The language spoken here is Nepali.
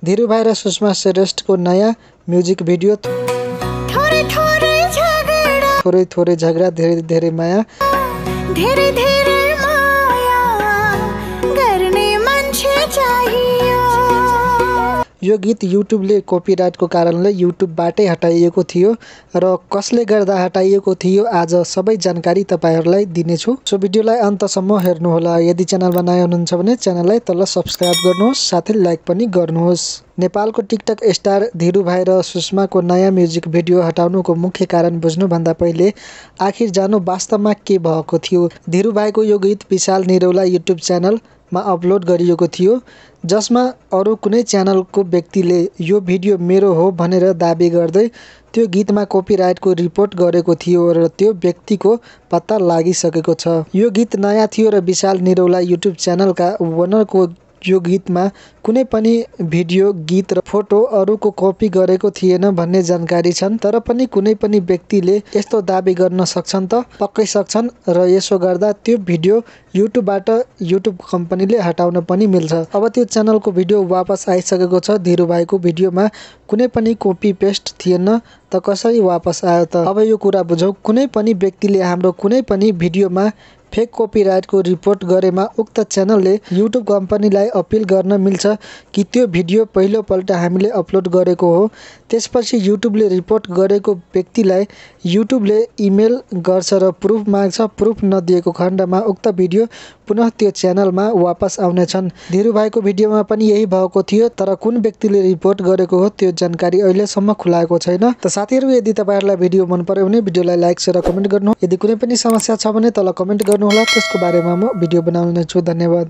धीरू भाइ र सुषमा श्रेष्ठको नयाँ म्युजिक भिडियो थोरै थोरै झगडा धेरै धेरै माया गर्ने मान्छे चाहियो। यो गीत युट्युबले कपिराइटको कारणले युट्युबबाटै हटाइएको थियो र कसले गर्दा हटाइएको थियो आज सबै जानकारी तपाईहरुलाई दिनेछु। सो भिडियोलाई अन्तसम्म हेर्नुहोला। यदि च्यानलमा नयाँ हुनुहुन्छ भने च्यानललाई तल सब्स्क्राइब गर्नुहोस्, साथै लाइक पनि गर्नुहोस्। नेपालको टिकटक स्टार धीरू भाइ र सुषमाको नयाँ म्युजिक भिडियो हटाउनुको मुख्य कारण बुझ्नुभन्दा पहिले आखिर जानु वास्तवमा के भएको थियो। धीरू भाइको यो गीत विशाल निरौला युट्युब च्यानलमा अपलोड गरिएको थियो, जसमा अरु कुनै च्यानलको व्यक्तिले यो भिडियो मेरो हो भनेर दाबी गर्दै त्यो गीतमा कपिराइटको रिपोर्ट गरेको थियो र त्यो व्यक्तिको पत्ता लागिसकेको छ। यो गीत नयाँ थियो र विशाल निरौला युट्युब च्यानलका ओनरको यो गीतमा कुनै पनि भिडियो, गीत र फोटो अरूको कपी गरेको थिएन भन्ने जानकारी छन्। तर पनि कुनै पनि व्यक्तिले यस्तो दाबी गर्न सक्छन् त? पक्कै सक्छन् र यसो गर्दा त्यो भिडियो युट्युबबाट युट्युब कम्पनीले हटाउन पनि मिल्छ। अब त्यो च्यानलको भिडियो वापस आइसकेको छ। धीरू भाइको भिडियोमा कुनै पनि कपी पेस्ट थिएन त कसरी वापस आयो त? अब यो कुरा बुझौँ। कुनै पनि व्यक्तिले हाम्रो कुनै पनि भिडियोमा फेक कपिराइटको रिपोर्ट गरेमा उक्त च्यानलले युट्युब कम्पनीलाई अपिल गर्न मिल्छ कि त्यो भिडियो पहिलोपल्ट हामीले अपलोड गरेको हो। त्यसपछि युट्युबले रिपोर्ट गरेको व्यक्तिलाई युट्युबले इमेल गर्छ र प्रुफ माग्छ। प्रुफ नदिएको खण्डमा उक्त भिडियो पुनः त्यो च्यानलमा वापस आउनेछन्। धीरू भाइको भिडियोमा पनि यही भएको थियो, तर कुन व्यक्तिले रिपोर्ट गरेको हो त्यो जानकारी अहिलेसम्म खुलाएको छैन। त साथीहरु, यदि तपाईहरुलाई भिडियो मन पर्यो भने भिडियोलाई लाइक शेयर र कमेन्ट गर्नुहोला। यदि कुनै पनि समस्या छ भने तल कमेन्ट गर्नुहोला, त्यसको बारेमा म भिडियो बनाउने छु। धन्यवाद।